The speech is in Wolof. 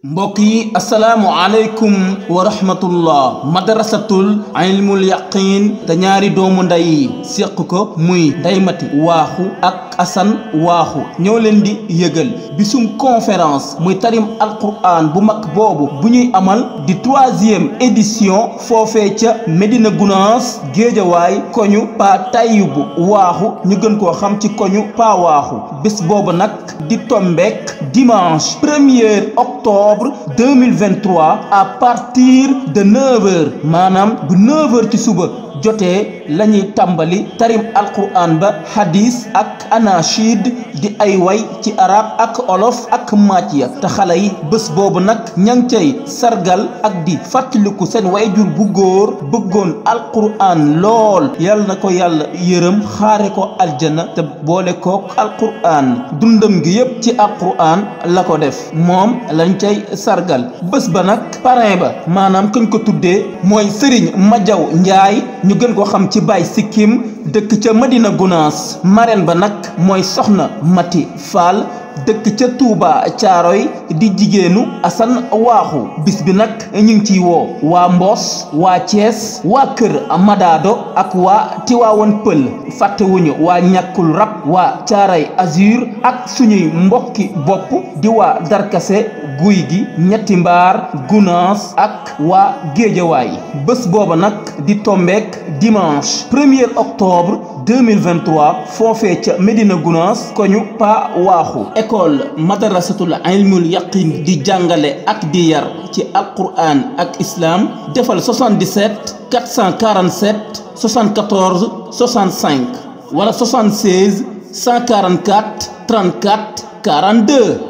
mbokk yi asalaamu aleykum wa rahmatullah madrasatul ilmul yaqin te ñaari doomu nday yi séq ko muy Ndeye Mati Waaxu ak Assane Waaxu ñoo leen di yëgal bisum conférence muy tarim alquran bu mag boobu bu ñuy amal di 3e édition foofee ca Médina Gounass Géejawaay koñu Pa Tayibu Waaxu ñu gën koo xam ci koñu Pa Waaxu bés boobu nag di tombeek dimanche 1er octobre 2023 à partir de 9h maanaam bu 9h ci suba jotee la ñuy tàmbali tarim alquran ba hadis ak anachid di ay way ci arab ak olof ak maaj ya te xale yi bés boobu nag ña ngi cay sargal ak di fàttaliku seen wayjur bu góor bëggoon alquran lool yal na ko yàlla yërëm xaare ko aljana te boole kook alquran dundam gi yépp ci alquran la ko def moom lañ cay sargal bés ba nag parrain ba maanaam kañ ko tuddee mooy Serigne Madiaw Ndiaye ñu gën ko xam ci Baye Sikkim dëkk ca Médina Gounass marraine ba nag mooy Soxna Mati Fall dëkk ca Touba Caaroy di jigéenu Assane Waaxu bis bi nag ñu ngi ciy woo waa Mboos waa Thiès waa Kër Madado ak waa Tiwaawan Pël fàttewuñu waa ñàkkul rab waa Caaray Azur ak suñuy mbokki bopp di waa Darkase Guy gi ñetti mbaar Gounass ak waa Géejawaay bés booba nag di tombeek dimanche 1er octobre 2023 foofee ca Médina Gounass koñu Pa Waaxu école madrasatul ilmul yaqin di jàngale ak di yar ci alquran ak islam defal 77 447 74 65 wala 76 144 34 42